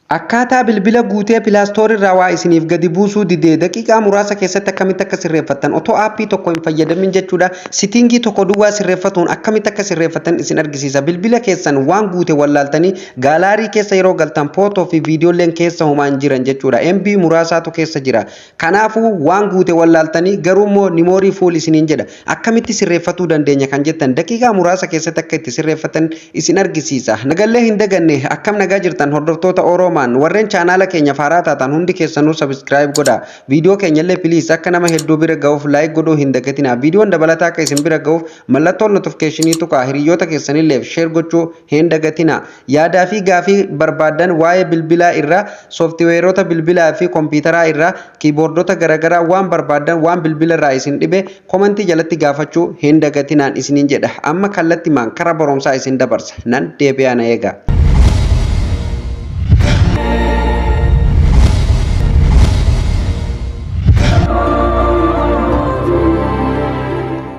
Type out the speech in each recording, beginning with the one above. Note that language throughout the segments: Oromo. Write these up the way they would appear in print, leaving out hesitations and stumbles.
Akkaataa bilbila guutee Play Store irraa waa isiniif gadi buusuu didee daqiiqaa muraasa keessatti akkamitti akka sirreeffattan, otoo aappii tokko hin fayyadamin jechuudha. Setting tokko duwwaa sirreeffatuun akkamitti akka sirreeffattan isin argisiisa. Bilbila keessan waan guute wallaaltanii gallery keessa yeroo galtan footoo fi viidiyooleen keessa homaa hin jiran jechuudha. MB muraasaatu keessa jira. Kanaafuu waan guute wallaaltanii garuu immoo memory full isiniin jedha. Akkamitti sirreeffatuu dandeenya kan jettan, daqiiqaa muraasa keessatti akka itti sirreeffatan isin argisiisa. Nagallee hin daganne. Akkam nagaa jirtan, hordoftoota Oroomaan? Warreen chaanaala keenya faaraa taatan hundi keessanuu subscribe godha. Viidiyoo keenyallee please akka nama hedduu bira ga'uuf like godhuu hin dagatina. Viidiyoon dabalataa akka isin bira ga'uuf mallattoo notification tuqaa, hiriyoota keessanilleef share gochuu hin dagatina. Yaadaa fi gaafii barbaaddan waa'ee bilbilaa irraa, sooftiweerota bilbilaa fi kompiitaraa irraa, kiiboordota garaagaraa, waan barbaaddan, waan bilbila irraa isin dhibe comment jalatti gaafachuu hin dagatinaan isiniin jedha. Amma kallattimaan karaa barumsaa isin dabarsa. Nan deebi'aa, na eega.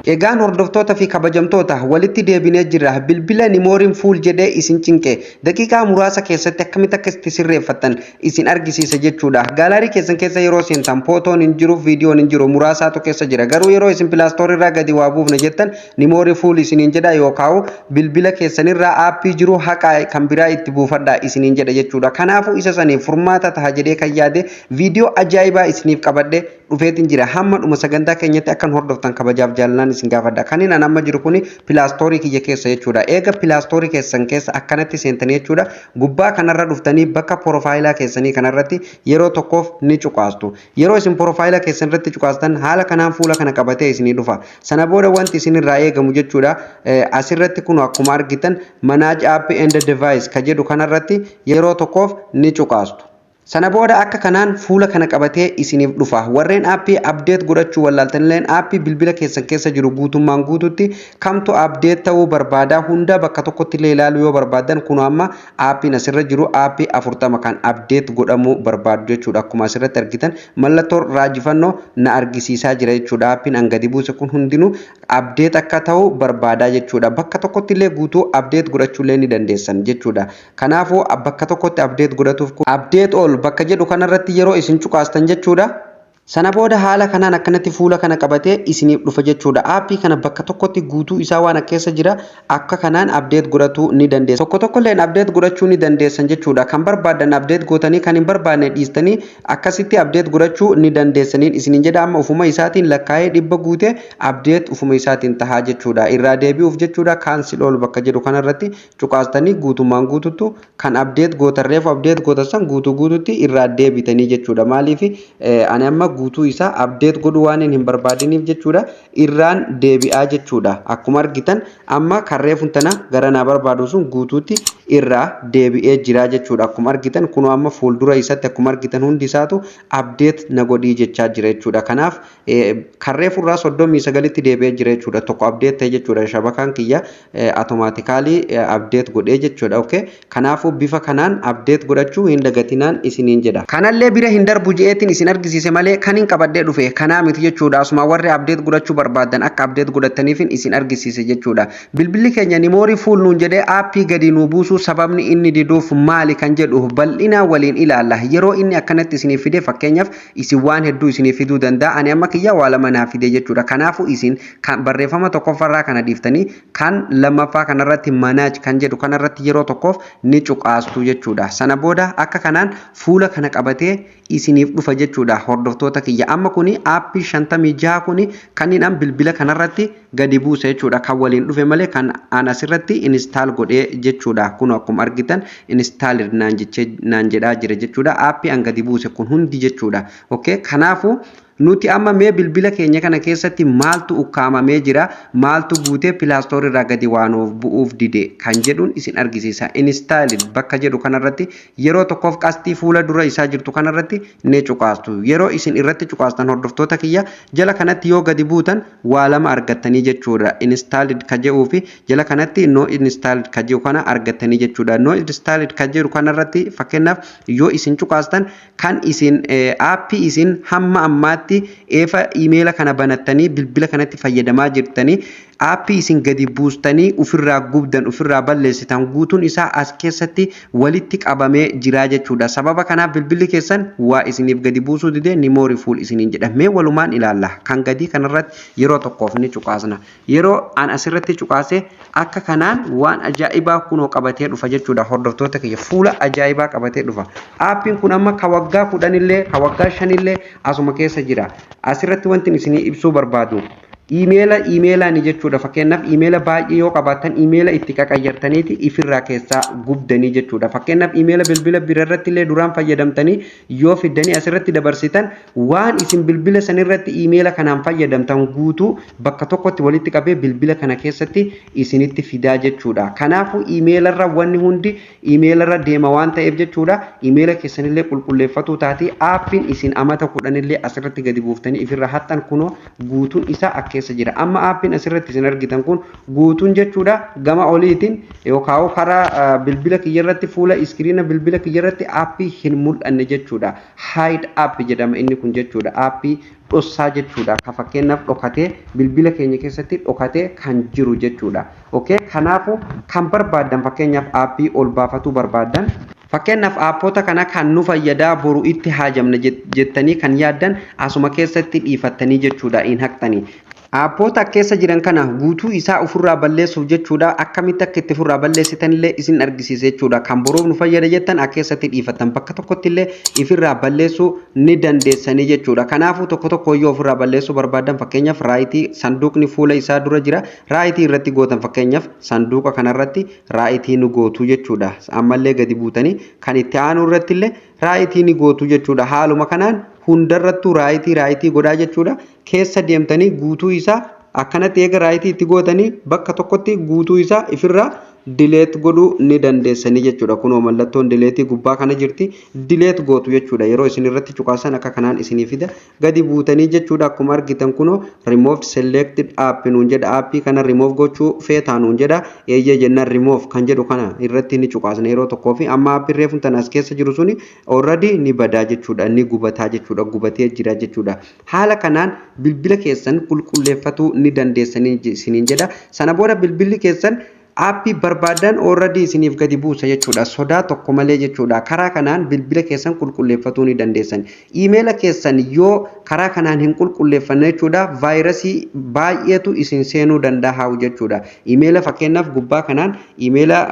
Egaan hordoftoota fi kabajamtoota, walitti deebinee jirra. Bilbila memoryn full jedhee isin cinqe daqiiqaa muraasa keessatti akkamitti akka itti sirreeffattan isin argisiisa jechuudha. Gallery keessan keessa yeroo seentan footoon hin jiru, viidiyoon hin jiru, muraasaatu keessa jira. Garuu yeroo isin Play Store irraa gadi waa buufne jettan memory full isiniin jedha, yookaan bilbila keessanirraa aappii jiru haqa kan biraa itti buufadha isiniin jedha jechuudha. Kanaafuu isa saniif furmaata taha jedhee kan yaade viidiyoo ajaa'ibaa isiniif qabadhe dhufeetiin jira. Hamma dhuma sagantaa keenyatti akkan hordoftan kabajaaf jaalalaan isin gaafadha. Kan inni amma jiru kuni Play Store kiyya keessa jechuudha. Eega Play Store keessan keessa akkanatti seentanii jechuudha. Gubbaa kanarra dhuftanii bakka profile keessanii kanarratti yeroo tokkoof ni cuqaastu. Yeroo isin profile keessan irratti cuqaastan haala kanaan fuula kana qabatee isinii dhufa. Sana booda wanti isin irraa eegamu jechuudha. Asirratti kun akkuma argitan "Manage app and device" ka jedhu kanarratti yeroo tokkoof ni cuqaastu. Sana booda akka kanaan fuula kana qabatee isiniif dhufa. Warreen aappii update godhachuu wallaaltanilleen aappii bilbila keessan keessa jiru guutummaan guututti kamtu update ta'uu barbaada hunda bakka tokkotti illee ilaaluu yoo barbaadan, kun amma aappiin asirra jiru aappii 40 kan update godhamuu barbaadu jechuudha. Akkuma asirratti argitan mallattoo raajifannoo na argisiisaa jira jechuudha. Aappiin an gadi buuse kun hundinuu update akka ta'u barbaadaa jechuudha. Bakka tokkotti illee guutuu update godhachuu illee ni dandeessan jechuudha. Kanaafuu bakka tokkotti update godhatuuf "Update all" bakka jedhu kanarratti yeroo isin cuqaastan jechuudha. Sana booda haala kanaan akkanatti fuula kana qabatee isiniif dhufa jechuudha. Aappii kana bakka tokkotti guutuu isaa waan keessa jira akka kanaan update godhachuu ni dandeessan. Tokko tokko illee update godhachuu ni dandeessan jechuudha. Kan barbaadan update gootanii, kan hin barbaanne dhiistanii akkasitti update godhachuu ni dandeessaniin isiniin jedha. Amma ufuma isaatiin lakkaa'ee 100 guute update ufuma isaatiin tahaa jechuudha. Irraa deebi'uuf jechuudha, "Cancel all" bakka jedhu kanarratti cuqaastanii guutummaan guututtu kan update gootan, reefu update gootan san guutuu guututti irraa deebitanii jechuudha. Maaliif? Ani amma guutuu isaa update godhuu waan hin barbaadiniif jechuudha, irraan deebi'aa jechuudha. Akkuma argitan amma kan reefu tana gara naa barbaadu sun guutuutti irraa deebi'ee jira jechuudha. Akkuma argitan kunoo amma fuuldura isatti akkuma argitan hundi isaatu update na godhii jechaa jira jechuudha. Kanaaf kan reefu irraa 39tti deebi'ee jira jechuudha. Tokko update ta'e jechuudha. Shabakaan kiyya automatically update godhee jechuudha. Okay, kanaafuu bifa kanaan update godhachuu hin dagatinaan isiniin jedha. Kanallee bira hin darbu je'eetiin isin argisiise malee kan hin qabadhee dhufe kanaa miti jechuudha. Asuma warri update godhachuu barbaadan akka update godhataniif isin argisiise jechuudha. Bilbilli keenya memory full nuun jedhee aappii gadi nuu buusuu sababni inni diduuf maali kan jedhu bal'inaan waliin ilaalla. Yeroo inni akkanatti isiniif fide, fakkeenyaaf isin waan hedduu isiniif fiduu danda'a. Ani amma kiyya waa lama naa fide jechuudha. Kanaafuu isin kan barreeffama tokkoffaarraa kana dhiiftanii kan lammaffaa kanarratti "Manage" kan jedhu kanarratti yeroo tokkoof ni cuqaastu jechuudha. Sana booda akka kanaan fuula kana qabatee isiniif dhufa jechuudha, hordoftoota kiyya. Amma kuni aappii 56 kuni kan inni bilbila kanarratti gadi buuse jechuudha. Kan waliin dhufe malee kan an asirratti install godhee jechuudha. Kun akkuma argitan "Install" naan jechee naan jedhaa jira jechuudha. Aappii an gadi buuse kun hundi jechuudha. Okay, kanaafuu nuti amma mee bilbila keenya kana keessatti maaltu ukkaamamee jira, maaltu guutee Play Store irraa gadi waan bu'uuf dide kan jedhuun isin argisiisa. "Install" bakka jedhu kanarratti yeroo tokkoof qastii fuula dura isaa jirtu kanarratti ni cuqaastu. Yeroo isin irratti cuqaastan, hordoftoota kiyya, jala kanatti yoo gadi buutan waa lama argattanii jechuudha. "Installed" ka jedhuu fi jala kanatti "No installed" ka jedhu kana argattanii jechuudha. "No installed" ka jedhu kanarratti fakkeenyaaf yoo isin cuqaastan, kan isin aappii isin hamma ammaatti eefa iimeela kana banattanii bilbila kanatti fayyadamaa jirtanii Aappii isin gadi buustanii ofirraa gubdan, ofirraa balleessitan guutuun isaa as keessatti walitti qabamee jira jechuudha. Sababa kanaaf bilbilli keessan waa isiniif gadi buusuu didee memory full isiniin jedha. Mee walumaan ilaalla. Kan gadii kanarratti yeroo tokkoof ni cuqaasna. Yeroo an asirratti cuqaase akka kanaan waan ajaa'ibaa kunoo qabatee dhufa jechuudha. Hordoftoota kiyya, fuula ajaa'ibaa qabatee dhufa. Aappiin kun amma ka waggaa 10llee, ka waggaa 5llee asuma keessa jira. Asirratti wanti isinii ibsuu barbaadu, iimeela iimeelaani jechuudha. Fakkeenyaaf, iimeela baay'ee yoo qabaattan, iimeela itti qaqayyartaniiti ifirraa keessaa gubdanii jechuudha. Fakkeenyaaf, iimeela bilbila birarratti illee duraan fayyadamtanii yoo fiddanii asirratti dabarsitan, waan isin bilbila sanirratti iimeela kanaan fayyadamtan guutuu bakka tokkotti walitti qabee bilbila kana keessatti isinitti fidaa jechuudha. Kanaafuu iimeelarra wanni hundi iimeelarra deema waan ta'eef jechuudha. Iimeela keessanillee qulqulleeffatuu taati. Aappiin isin amata 10llee asirratti gadi buuftanii ifirra haxxan kunoo guutuun isaa akka keessa jira. Amma aappiin asirratti isin argitan kun guutuun jechuudha, gama oliitiin yookaan karaa bilbila kiyyarratti, fuula iskiriina bilbila kiyyarratti aappii hin mul'anne jechuudha. Hide app jedhama inni kun jechuudha. Aappii dhossaa jechuudha. Ka fakkeenyaaf dhokatee bilbila keenya keessatti dhokatee kan jiru jechuudha. Okay, kanaafuu kan barbaaddan, fakkeenyaaf aappii ol baafatuu barbaaddan, fakkeenyaaf aappoota kana kan nu fayyadaa, boru itti haajamna jettanii kan yaaddan, asuma keessatti dhiifattanii jechuudha, hin haqxanii. Aappoota keessa jiran kana guutuu isaa ofirraa balleessuuf jechuudha, akkamitti akka itti ofirraa balleessitanillee isin argisiisa jechuudha. Kan boruuf nu fayyada jettan akka keessatti dhiifattan bakka tokkotti illee ifirraa balleessuu ni dandeessanii jechuudha. Kanaafuu tokko tokko yoo ofirraa balleessuu barbaadan, fakkeenyaaf raayitii, sanduuqni fuula isaa dura jira, raayitii irratti gootan. Fakkeenyaaf sanduuqa kanarratti raayitii nu gootu jechuudha. Ammallee gadi buutanii kan itti aanu irratti illee raayitii ni gootu jechuudha. Haaluma kanaan hundarrattuu raayitii raayitii godhaa jechuudha. Keessa deemtanii guutuu isaa akkanatti eega raayitii itti gootanii, bakka tokkotti guutuu isaa ifirraa delete godhuu ni dandeessanii jechuudha. Kunoo mallattoon dileetii gubbaa kana jirti. Delete gootu jechuudha. Yeroo isin irratti cuqaasan akka kanaan isinii fida. Gadi buutanii jechuudha, akkuma argitan kunoo "remove selected app" nuun jedha. Aappii kana remove gochuu feetaa nuun jedha. Eeyyee jennaan remove kan jedhu kana irratti ni cuqaasna yeroo tokkoo fi amma aappiin reefuun tana as keessa jiru suni already ni badaa jechuudha. Ni gubataa jechuudha. Gubatee jira jechuudha. Haala kanaan bilbila keessan qulqulleeffatuu ni dandeessanii isiniin jedha. Sana booda bilbilli keessan aappii barbaadan already isiniif gadi buusa jechuudha. Sodaa tokko malee jechuudha. Karaa kanaan bilbila keessan qulqulleeffatuu ni dandeessan. Iimeela keessan yoo karaa kanaan hin qulqulleeffanne jechuudha, vaayirasii baay'eetu isin seenuu danda'a jechuudha. Iimeela fakkeenyaaf gubbaa kanaan iimeela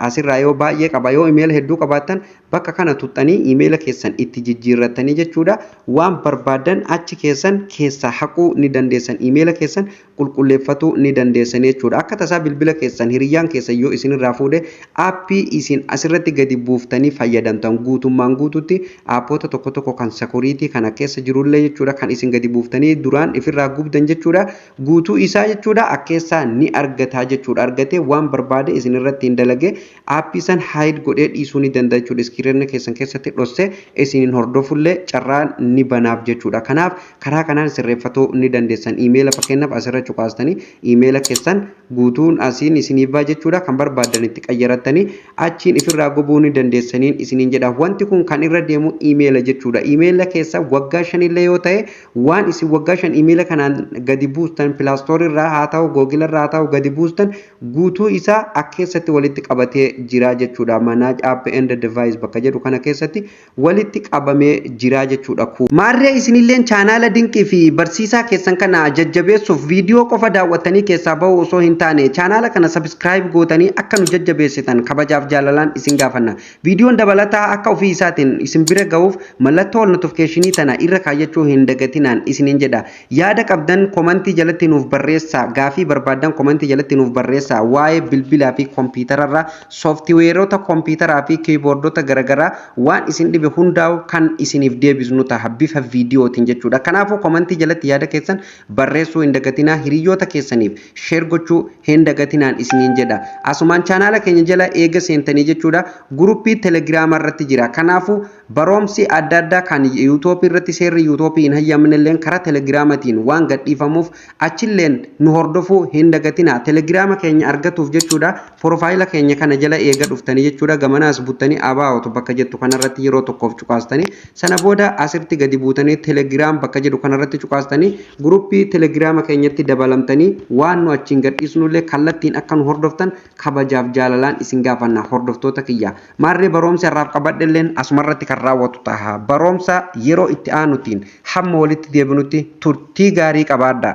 asirraa yoo baay'ee qaba, yoo iimeela hedduu qabaattan, bakka kana tuxxanii iimeela keessan itti jijjiirrattanii jechuudha. Waan barbaadan achi keessan keessaa haquu ni dandeessan. Iimeela keessan qulqulleeffatuu ni dandeessan jechuudha. Akka tasaa bilbila keessan hiriyyaan keessan yoo isinirraa fuudhe, aappii isin asirratti gadi buuftanii fayyadamtan guutummaan guututti, aappoota tokko tokko kan sakuriitii kana keessa jirullee jechuudha, kan isin gadi buuftanii duraan ifirraa gubdan jechuudha, guutuu isaa jechuudha akkeessaa ni argataa jechuudha. Argatee waan barbaade isin irratti hin dalage, aappii san hide godhee dhiisuu ni danda'a jechuudha. Iskiriina keessan keessatti dhossee isiniin hordofullee carraan ni banaaf jechuudha. Kanaaf karaa kanaan sirreeffatuu ni dandeessan. Iimeela fakkeenyaaf asirra cuqaastanii iimeela keessan guutuun asiin isiniif ba'a jechuudha. Kan barbaadan itti qayyarattanii achiin ifirraa gubuu ni dandeessaniin isiniin jedha. Wanti kun kan irra deemu iimeela jechuudha. Iimeela keessa waggaa 5llee yoo ta'e, waan isin waggaa 5 iimeela kanaan gadi buustan, Play Store irraa haa ta'u, Google irraa haa ta'u, gadi buustan guutuu isaa akka keessatti walitti qabatee jira jechuudha. Manage app and device bakka jedhu kana keessatti walitti qabamee jira jechuudha. Maarree isinilleen chaanaala dinqii fi barsiisaa keessan kana jajjabeessuuf viidiyoo qofa daawwattanii keessaa bahuu osoo hin taane, chaanaala kana subscribe gootanii akka nu jajjabeessitan kabajaaf jaalalaan isin gaafanna. Viidiyoon dabalataa akka ofii isaatiin isin bira gahuuf mallattoo ol notifiikeeshinii tana irra kaayyachuu hin dagatinaan isiniin jedha. Yaada qabdan komantii jalatti nuuf barreessaa. Gaafii barbaadan komantii jalatti nuuf barreessaa. Waa'ee bilbilaa fi kompiitararraa, sooftiweerota kompiitaraa fi kiiboordota garaagaraa waan isin dhibe hundaa'u kan isiniif deebisnu ta'a bifa viidiyootiin jechuudha. Kanaafuu komantii jalatti yaada keessan barreessuu hin dagatinaa, hiriyoota keessaniif share gochuu hin dagatinaan isiniin jedha. Asumaan chaanaala keenya jala eega seentanii jechuudha, guruppii telegiraama irratti jira. Kanaafuu Barumsi adda addaa kan YouTube irratti seerri YouTube hin hayyamnelleen karaa Telegiraamatiin waan gadhiifamuuf achilleen nu hordofuu hin dagatina. Telegiraama keenya argatuuf jechuudha, profile keenya kana jala eega dhuftanii jechuudha, gamanaas buttanii about bakka jettu kanarratti yeroo tokkoof cuqaastanii, sana booda asirratti gadi buutanii Telegram bakka jedhu kanarratti cuqaastanii guruppii Telegiraama keenyatti dabalamtanii waan nu achiin gadhiisnullee kallattiin akka nu hordoftan kabajaaf jaalalaan isin gaafanna, hordoftoota kiyya. Maarree, barumsa irraaf qabadhelleen asumarratti kan raawwatu ta'a. Barumsa yeroo itti aanutiin hamma walitti deebinutti turtii gaarii qabaadha.